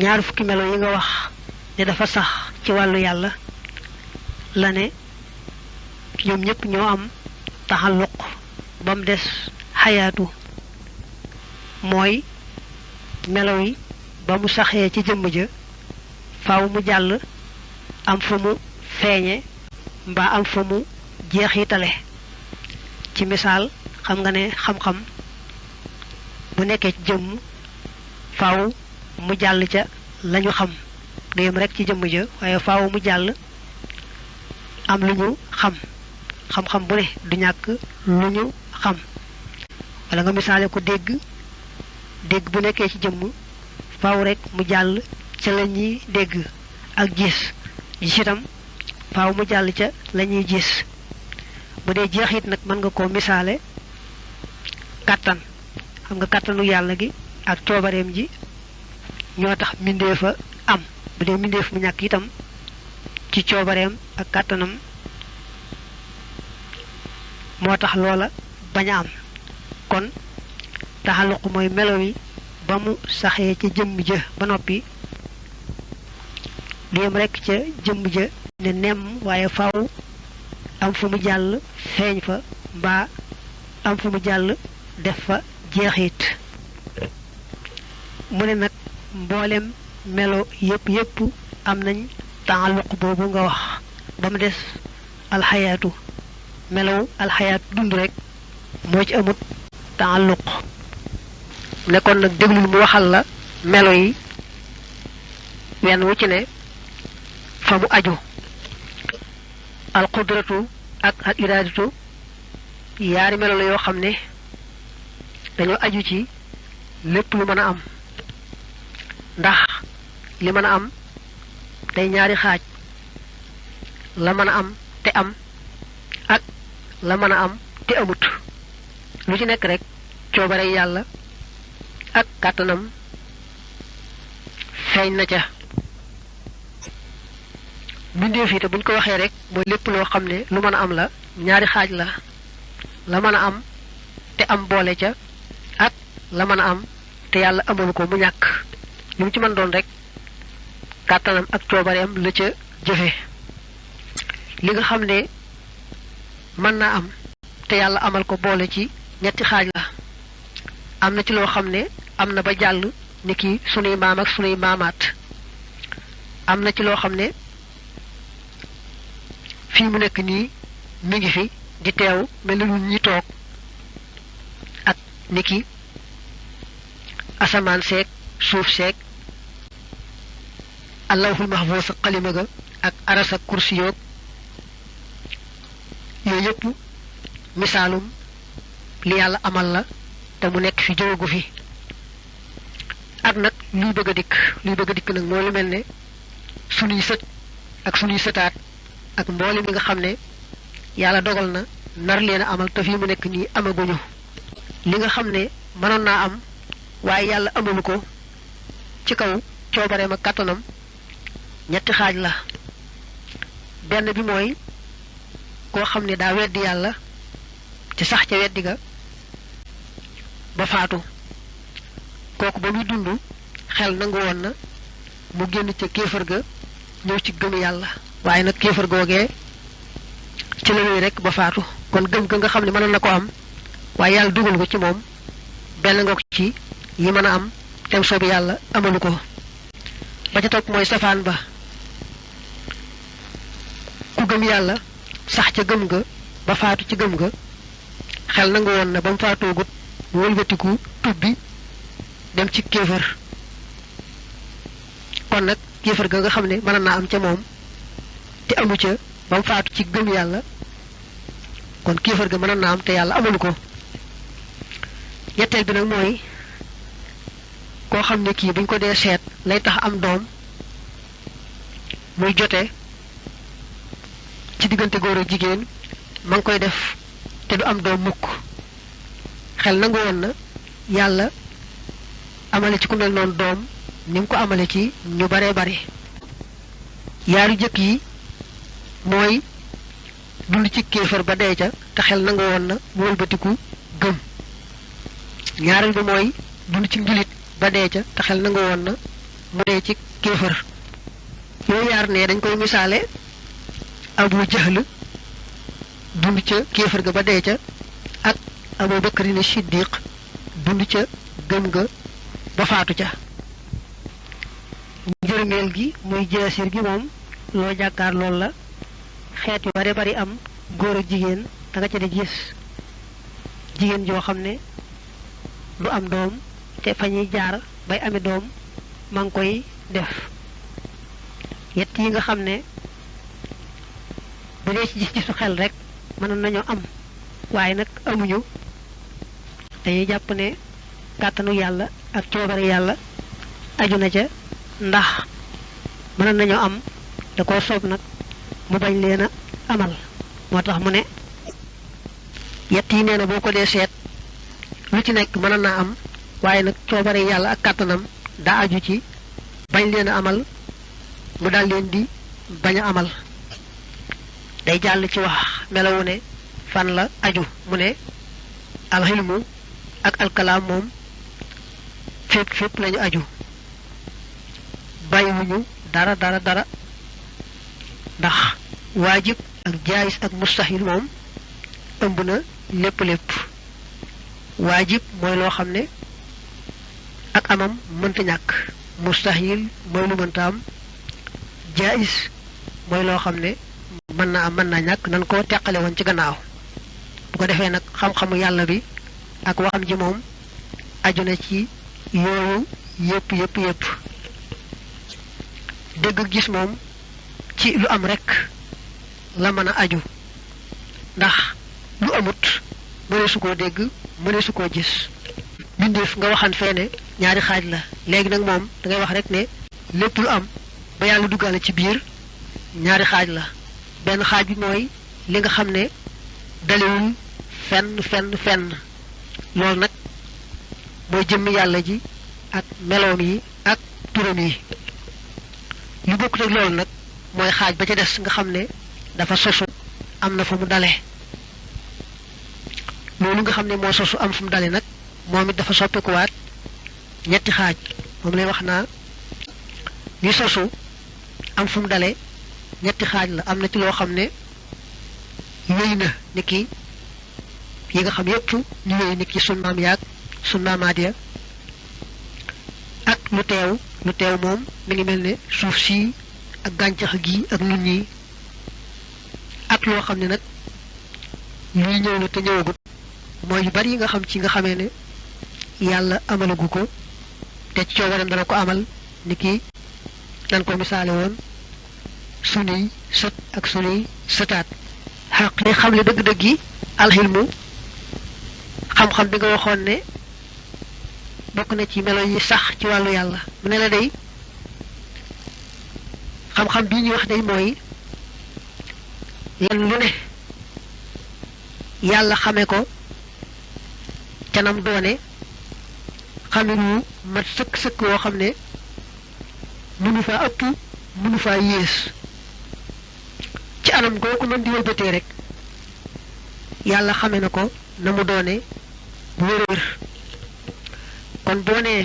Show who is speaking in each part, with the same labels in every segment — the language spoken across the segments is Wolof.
Speaker 1: ñaar fukki melo yi nga wax ne dafa sax ci wàllu yàlla la ne ñoom ñëpp ñoo am taxalluq ba mu des xayaatu mooy melo yi ba mu saxee ci jëmm ja faaw mu jàll am fa mu feeñe mbaa am fa mu jeexitale ci misaal xam nga ne xam-xam bu nekkee ci jëmm faaw mu jàll ca lañu xam du yem rek ci jëmm ja waaye faaw mu jàll am lu ñu xam xam-xam bu ne du ñàkk lu ñu xam wala nga misaale ko dégg bu nekkee ci jëmm faaw rek mu jàll ca la ñuy dégg ak gis itam faaw mu jàll ca la ñuy gis bu dee jeexit nag mën nga koo misaale kàttan xam nga kàttanu yàlla gi ak coobareem ji ñoo tax mbindeef a am bu dee mbindeef mu ñàkk itam ci coobareem ak kàttanam moo tax loola bañ a am kon taxaluq mooy melo wi ba mu saxee ca jëmm ja ba noppi du yem rekk ca jëmm ja ne nemm waaye faaw am fu mu jàll feeñ fa mbaa am fu mu jàll def fa jeexit mu ne nag mboolem melo yépp am nañ taxaluq boobu nga wax ba mu des alxayaatu melow alxayaatu dund rek moo ci amut taxaluq nekkoon nag déglul mu waxal la melo yi wenn wu ci ne fa mu aju alqudratu ak al iradatu yaari melo la yoo xam ne dañoo aju ci lépp lu mën a am ndax li mën a am day ñaari xaaj la mën a am te am ak la mën a am te amut lu ci nekk rek coobare yàlla ak kàttanam feeñ na ca bindeef yi te buñ ko waxee rek mooy lépp loo xam ne lu mën a am la ñaari xaaj la mën a am te am boole ca ak la mën a am te yàlla amalu ko mu ñàkk lu mu ci mën doon rek kàttanam ak coobareem la ca jëfe li nga xam ne mën naa am te yàlla amal ko boole ci ñetti xaaj la am na ci loo xam ne am na ba jàll ni ki sunuy maam ak sunuy maamaat am na ci loo xam ne fii mu nekk nii mi ngi fi di teew mel ni ñi toog ak ni ki asamaan seeg suuf seeg allahul mahfuus ak xalima ga ak aras ak kursi yoog yooyu yëpp misaalum li yàlla amal la te mu nekk fi jógu fi ak nag luy bëgg a dikk nag moo lu mel ne sunuy sët ak sunuy sëtaat ak mboole mi nga xam ne yàlla dogal na nar leen a amal te fii mu nekk nii amaguñu li nga xam ne mënoon naa am waaye yàlla amalu ko ci kaw coobareem ak kàttanam ñetti xaaj la benn bi mooy koo xam ne daa weddi yàlla ci sax ca weddi ga ba faatu kooku ba muy dund xel nangu woon na mu génn ca kéefër ga ñëw ci gëm yàlla waaye nag kéefër googee ci la ñuy rek ba faatu kon gëm ga nga xam ne mënoon na ko am waaye yàlla dugal ko ci moom benn nga ko ci yi mën a am tem soobi yàlla amalu ko ba ca topp mooy safaan ba ku gëm yàlla sax ca gëm ga ba faatu ci gëm ga xel nangu woon na ba mu faatoogut mu wëlbatiku tubbi dem ci kéefër kon nag kéefër ga nga xam ne mën naa am ca moom te amu ca ba mu faatu ci gëm yàlla kon kéefër ga mën naa am te yàlla amalu ko ñetteel bi nag mooy koo xam ne kii buñ ko dee seet lay tax am doom muy jote ci diggante góor ak jigéen ma ngi koy def te du am doom mukk xel nangu woon na yàlla amale ci ku mel noonu doom ni mu ko amale ci ñu baree bari yaaru jëkk yi mooy dund ci kéefër ba dee ca te xel nangu woon na mu wëlbatiku gëm ñaareel bi mooy dund ci njulit ba dee ca te xel nangu woon na mu dee ci kéefër yooyu yaar ne dañ koy misaale Abu Jahl dund ca kéefër ga ba dee ca ak Abu Bakrin Siddiq dund ca gëm ga ba faatu ca njërmeel gi muy jaasir gi moom loo jàkkaar loolu la xeet yu bare bari am góor ak jigéen da nga ca di gis jigéen joo xam ne du am doom te fa ñuy jaar bay ami doom maa ngi koy def yett yi nga xam ne bu dee ci gis-gisu xel rek mënoon nañoo am waaye nag amuñu dañuy jàpp ne kàttanu yàlla ak coobare yàlla aju na ca ndax mënoon nañoo am da koo soob nag mu bañ leen a amal moo tax mu ne yett yi nee na boo ko dee seet lu ci nekk mënoon naa am waaye nag coobare yàlla ak kàttanam daa aju ci bañ leen a amal mu daal leen di bañ a amal day jàll ci wax melawu ne fan la aju mu ne alxilmu ak alkalaam moom fépp lañu aju bàyyiwuñu dara ndax waajib ak jaayis ak mustahil moom ëmb na lépp waajib mooy loo xam ne ak amam mënta ñàkk mustahil mooy lu mënta am jaayis mooy loo xam ne mën na am mën naa ñàkk nan ko teqale woon ci gannaaw bu ko defee nag xam-xamu yàlla bi ak waxam ji moom aju na ci yooyu yépp dégg gis moom ci lu am rek la mën a aju ndax lu amut mëneesu koo dégg mëneesu koo gis bindeef nga waxan fee ne ñaari xaaj la léegi nag moom da ngay wax rek ne lépp lu am ba yàlla duggaale ci biir ñaari xaaj la benn xaaj bi mooy li nga xam ne dalewul fenn loolu nag mooy jëmmi yàlla ji ak meloom yi ak turam yi lu bokkut ak loolu nag mooy xaaj ba ca des nga xam ne dafa sosu am na fu mu dale loolu nga xam ne moo sosu am fu mu dale nag moom it dafa soppikuwaat ñetti xaaj moom lay wax naa li sosu am fu mu dale ñetti xaaj la am na ci loo xam ne wéy na ni ki yi nga xam yépp ñu wéy ni ki sunnaam yaag sunnaamaat ya ak lu teew moom mi ngi mel ne suuf si ak gàncax gi ak nit ñi ak loo xam ne nag luy ñëw la te ñëwagut mooy yu bari yi nga xam ci nga xamee ne yàlla amalagu ko te ci coobareem dana ko amal ni ki nan ko misaale woon sunuy sët ak sunuy sëtaat xaq ni xam le dëgg-dëgg yi alxilmu xam-xam bi nga waxoon ne bokk na ci melo yi sax ci wàllu yàlla mu ne la day xam-xam bii ñuy wax day mooy lan lu ne yàlla xame ko canam doone xamin wu mat sëkk woo xam ne mënu faa ëpp mënu faa yées ci anam goo ko mën di wëlbatee rek yàlla xame na ko na mu doone bu wér kon boo nee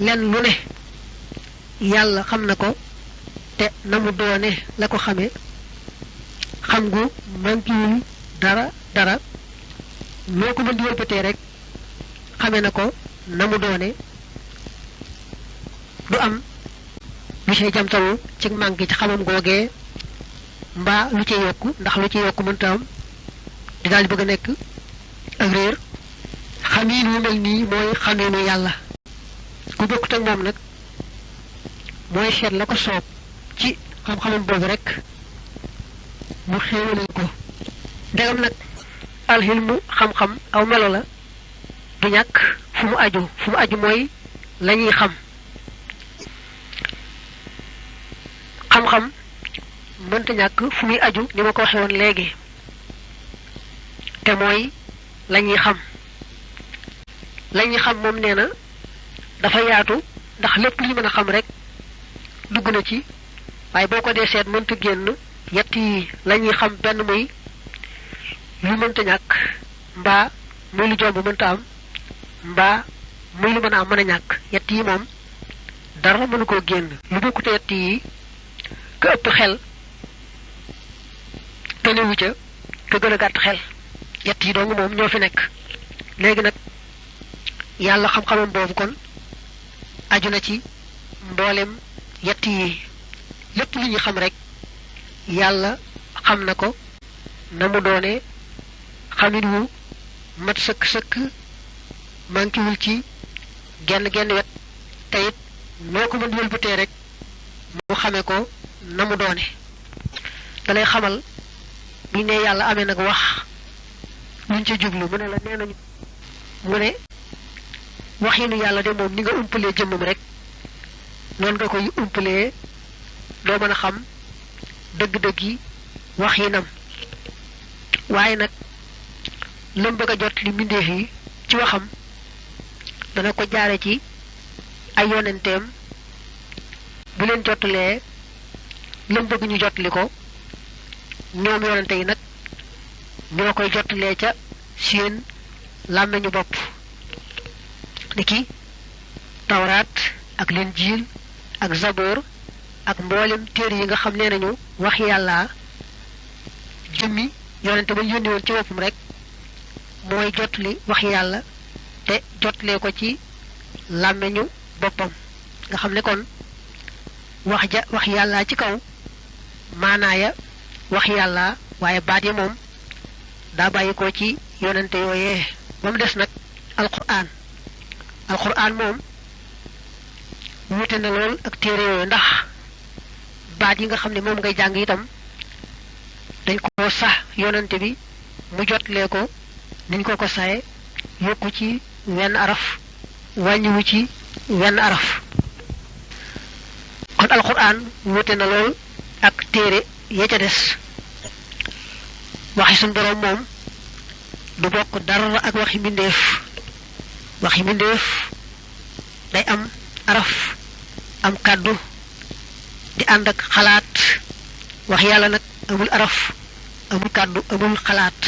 Speaker 1: lenn lu ne yàlla xam na ko te na mu doone la ko xame xam gu mankiwul dara loo ko mën di wëlbatee rek xame na ko na mu doone du am lu ci jamtalu ci manki ci xamam googee mbaa lu ci yokku ndax lu ci yokku mënta am di daal di bëgg a nekk ak réer xamiin wu mel nii mooy xamiinu yàlla ku bokkut ak moom nag mooy seet la ko soob ci xam-xamam boobu rek mu xéewale ko ndegam nag alxilmu xam-xam aw melo la du ñàkk fu mu aju mooy la ñuy xam-xam mënta ñàkk fu muy aju ni ma ko waxe woon léegi te mooy la ñuy xam moom nee na dafa yaatu ndax lépp lu ñu mën a xam rek dugg na ci waaye boo ko dee seet mënta génn yett yi la ñuy xam benn muy lu mënta ñàkk mbaa muy lu jomb mënta am mbaa muy lu mën a am mën a ñàkk yett yi moom dara mënu ko génn lu bokku te yett yi ka ëpp xel tënewu ca ka gën a gàtt xel yett yi dong moom ñoo fi nekk léegi nag yàlla xam-xamam boobu kon aju na ci mboolem yett yi lépp lu ñu xam rek yàlla xam na ko na mu doone xamin wu mat sëkk-sëkk mankiwul ci genn wet te it noo ko mën wëlbatee rek mu xame ko na mu doone dalay xamal bi ne yàlla amee nag wax luñ ca jublu mu ne la nee nañu mu ne waxinu yàlla de moom ni nga umpalee jëmmam rek noonu nga koy umpalee doo mën a xam dëgg-dëgg yi waxinam waaye nag lam bëgg a jot li mbindeef yi ci waxam dana ko jaare ci ay yonenteem bu leen jottalee lam bëgg ñu jottali ko ñoom yonente yi nag ñoo koy jottalee ca seen làmmeñu bopp niki tawraat ak linjiil ak zaboor ak mboolem téere yi nga xam ne nañu wax yàlla jëmmi yonente ba yónni woon ci boppam rek mooy jottali wax yàlla te jottalee ko ci làmmeñu boppam nga xam ne kon wax yàlla ci kaw maanaaya wax yàlla waaye baat yi moom daa bàyyi ko ci yonente yooyee ba mu des nag alquran moom wuute na lool ak téere yooyu ndax baat yi nga xam ne moom ngay jàng itam dañ ko sax yonente bi mu jotlee ko niñ ko saye yokku ci wenn araf wàññiwu ci wenn araf kon alquran wuute na lool ak téere ya ca des waxi suñ boroom moom du bokk dara ak waxi mbindeef day am araf am kàddu di ànd ak xalaat wax yàlla nag amul araf amul kàddu amul xalaat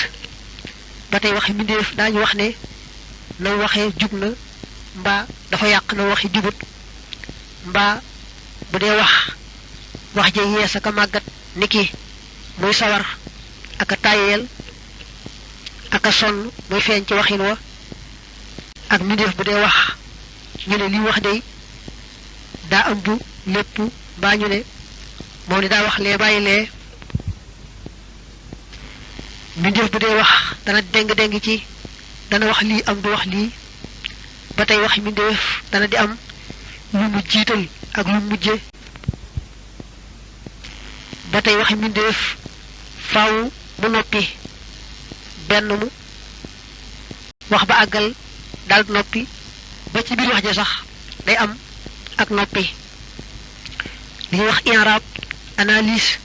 Speaker 1: ba tey waxi mbindeef daañu wax ne na waxee jub na mbaa dafa yàq na waxi jubut mbaa bu dee wax ja yees ak a màggat niki muy sawar ak a tàyyeel ak a sonn muy feeñ ci waxin wa ak mbindeef bu dee wax ñu ne li wax day daa ëmb lépp mbaa ñu ne moom ni daa wax lee bàyyi lee mbindeef bu dee wax dana déng ci dana wax lii am du wax lii ba tey wax mbindeef dana di am lu mu jiital ak lu mujje ba tey waxi mbindeef faaw mu noppi benn mu wax ba àggal dal noppi ba ci biir wax ja sax day am ak noppi li ñuy wax i'raab analyse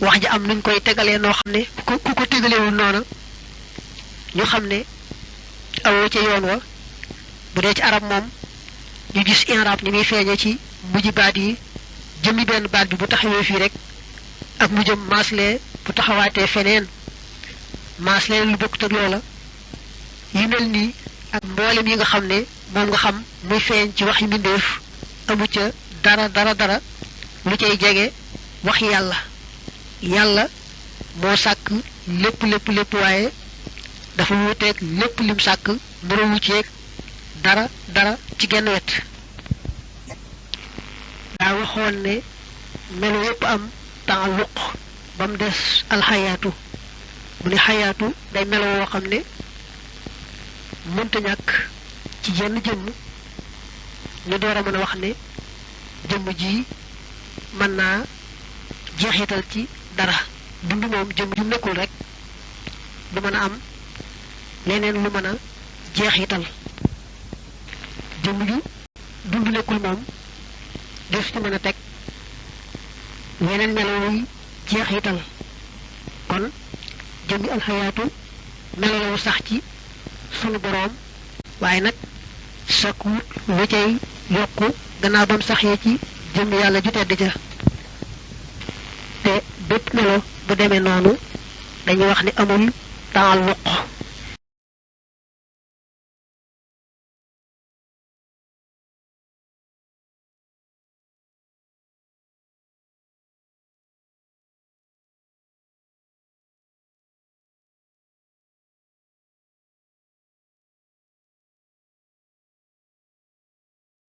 Speaker 1: wax ja am nuñ koy tegalee noo xam ne ku ko tegalewul noona ñu xam ne awoo ca yoon wa bu dee ci arab moom ñu gis i'raab ni muy feeñe ci mujj baat yi jëmmi benn baat bi bu taxawee fii rek ak mu jëm maaslee bu taxawaatee feneen maaslee lu bokk tëg loola yi mel nii ak mboolem yi nga xam ne moom nga xam muy feeñ ci wax yi mbindeef amu ca dara lu cay jege wax yàlla moo sàkk lépp waaye dafa wuuteeg lépp lim sàkk morowu ceeg dara ci genn wet daa waxoon ne melo yépp am taalluq ba mu des alxayaatu mu ne xayaatu day melo woo xam ne mënta ñàkk ci jenn jëmm ñu door a mën a wax ne jëmm ji mën naa jeexital ci dara dund moom jëmm ju nekkul rek du mën a am leneen lu mën a jeexital jëmm ju dund nekkul moom def ci mën a teg weneen melo wuy jeexital kon jëmmi alxayaatu melo sax ci sunu boroom waaye nag sakkuut lu cay yokku gannaaw bam saxee ci jëmmi yàlla ju tedd ja te bépp melo bu demee noonu dañuy wax ni amul taalluq